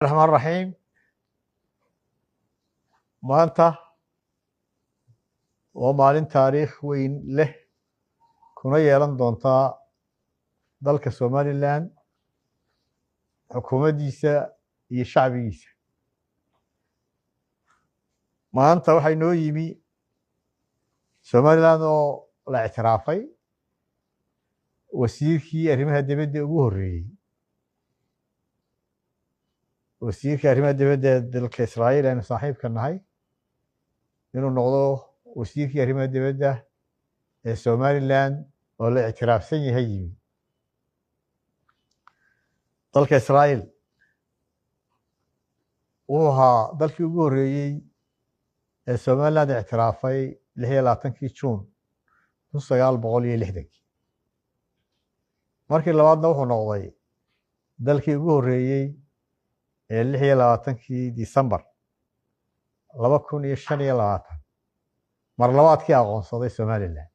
Raxmaan raxiim. Maanta waa maalin taariikh weyn leh kuna yeelan doontaa dalka Somaliland, xukuumaddiisa iyo shacbigiisa. Maanta waxaa inoo yimi Somaliland oo la ictiraafay, wasiirkii arrimaha dibadda ugu horreeyey, wasiirka arrimaha dibadda ee dalka Israa'iil aynu saaxiibka nahay, inuu noqdo wasiirkii arrimaha dibadda ee Somaliland oo la ictiraafsan yahay yimi. Dalka Israa'iil wuxuu ahaa dalkii ugu horreeyey ee Somaliland ictiraafay 26-kii Juun 1960-kii. Markii labaadna wuxuu noqday dalkii ugu horreeyey ee 26-kii Disembar 2025 mar labaadkii aqoonsaday Somaliland.